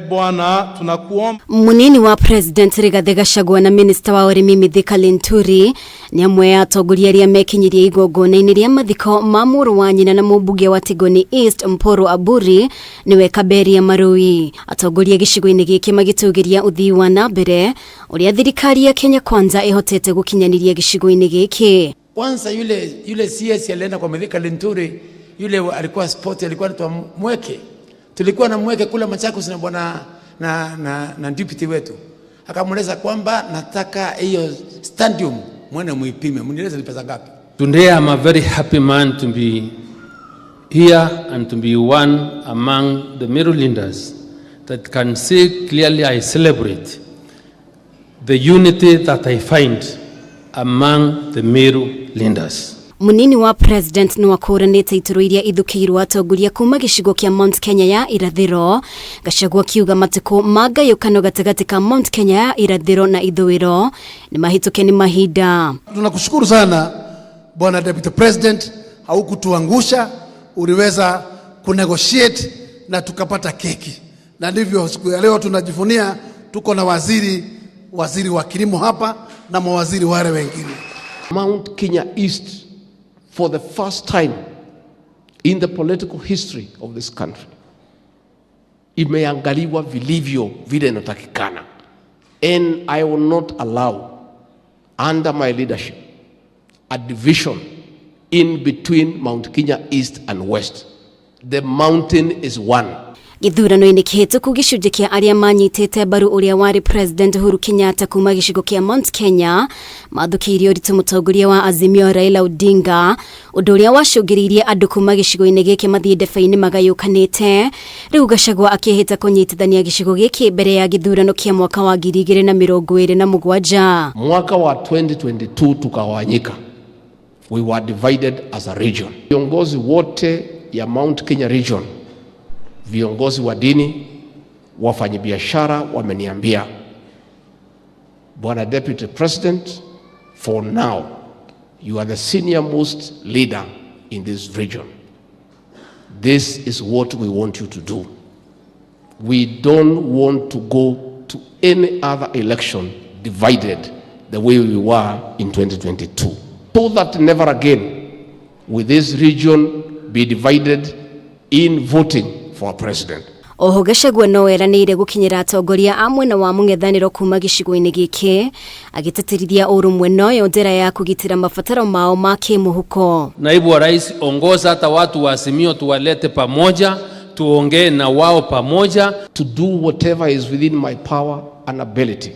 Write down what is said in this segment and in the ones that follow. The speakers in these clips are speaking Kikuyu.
Bwana, tunakuomba. Munini wa President Rigathi Gachagua na Minista wa Ũrĩmi Mithika Linturi nĩ amwe a atongoria arĩa mekinyirie igongona-inĩ rĩa mathiko ma mũrũ wa nyina na mũmbunge wa Tigoni East Mpuru Aburi, nĩwe Kaberia Marui. Atongoria gĩcigo-inĩ gĩkĩ magĩtũgĩria ũthii wa na mbere ũrĩa thirikari ya Kenya Kwanza ĩhotete gũkinyanĩria gĩcigo-inĩ gĩkĩ. Kwanza yule CS alienda kwa Mithika Linturi, yule alikuwa sport, alikuwa anaitwa Mweke. Tulikuwa na Mweke kule Machakos na bwana na deputy wetu, akamweleza kwamba nataka hiyo stadium mwende muipime, mnieleze ni pesa ngapi. Today I'm a very happy man to be here and to be one among the Meru leaders that can say clearly I celebrate the unity that I find among the Meru leaders. Munini wa President nĩ wakũranĩte itũrũ iria ithũkĩirwo atongoria kuma gĩcigo kĩa Mount Kenya ya irathĩro. Gachagua akiuga matukũ ma ngayũkano gatagatĩ ka Mount Kenya ya irathĩro na ithũĩro nĩ mahĩtũke nĩ mahinda. Tunakushukuru sana, Bwana Deputy President, haukutuangusha, uliweza kunegotiate na tukapata keki, na ndivyo siku ya leo tunajivunia tuko na waziri wa kilimo hapa na mawaziri wale wengine. Mount Kenya East, for the first time in the political history of this country, imeangaliwa vilivyo vile inatakikana, and I will not allow under my leadership a division in between Mount Kenya East and West. The mountain is one. Gĩthurano-inĩ kĩhĩtũku, gĩcunjĩ kĩa arĩa manyitĩte mbaru ũrĩa warĩ President Uhuru Kenyatta kuma gĩcigo kĩa Mount Kenya mathũkĩirie ũritũ mũtongoria wa Azimio Raila Odinga, ũndũ ũrĩa wacũngĩrĩirie andũ kuma gĩcigo-inĩ gĩkĩ mathiĩ ndebe-inĩ magayũkanĩte. Rĩu Gachagua akĩhĩta kũnyitithania gĩcigo gĩkĩ mbere ya gĩthurano kĩa mwaka wa 2027. Mwaka wa 2022 tukagawanyika. We were divided as a region. Viongozi wote ya Mount Kenya region, viongozi wa dini, wafanyabiashara wameniambia, "Bwana Deputy President, for now you are the senior most leader in this region. This is what we want you to do. We don't want to go to any other election divided the way we were in 2022. So that never again will this region be divided in voting for a president." Oho Gachagua no eranĩire gũkinyĩra atongoria a mwena wa mũng'ethanĩro kuma gĩcigo-inĩ gĩkĩ, agĩtĩtĩrithia ũrũmwe noyo njĩra ya kũgitĩra mabataro mao ma kĩmũhuko. Naibu wa Rais, ongoza hata watu wa Azimio tuwalete pamoja, tuongee na wao pamoja. To do whatever is within my power and ability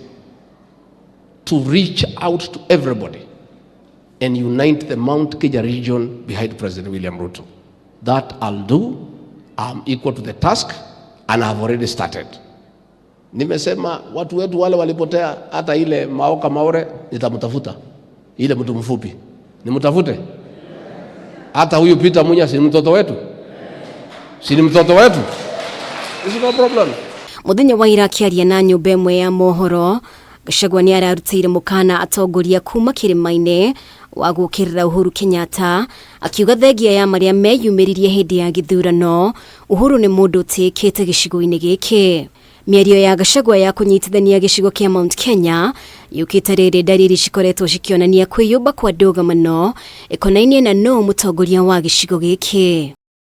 to reach out to everybody and unite the Mount Kenya region behind President William Ruto. That I'll do. I'm equal to the task and I've already started. Nimesema watu wetu wale walipotea, hata ile Maoka Maore nitamtafuta, ile mtu mfupi nimtafute. Hata huyu Peter Munya si mtoto wetu? Si ni mtoto wetu? It's no problem. Muthenya wa ira akĩaria na nyũmba ĩmwe ya mohoro, Gachagua nĩ ararutĩire mũkana atongoria kuma kĩrĩma-inĩ wa gũkĩrĩra Uhuru Kenyatta, akiuga thengia ya marĩa meyumĩririe hĩndĩ ya gĩthurano, Uhuru nĩ mũndũ ũtĩĩkĩte gĩcigo-inĩ gĩkĩ. Mĩario ya Gachagua ya kũnyitithania gĩcigo kĩa Mount Kenya yũkĩte rĩrĩ ndariri cikoretwo cikĩonania kwĩyũmba kwa ndũgamano ĩkonainie na nũ mũtongoria wa gĩcigo gĩkĩ.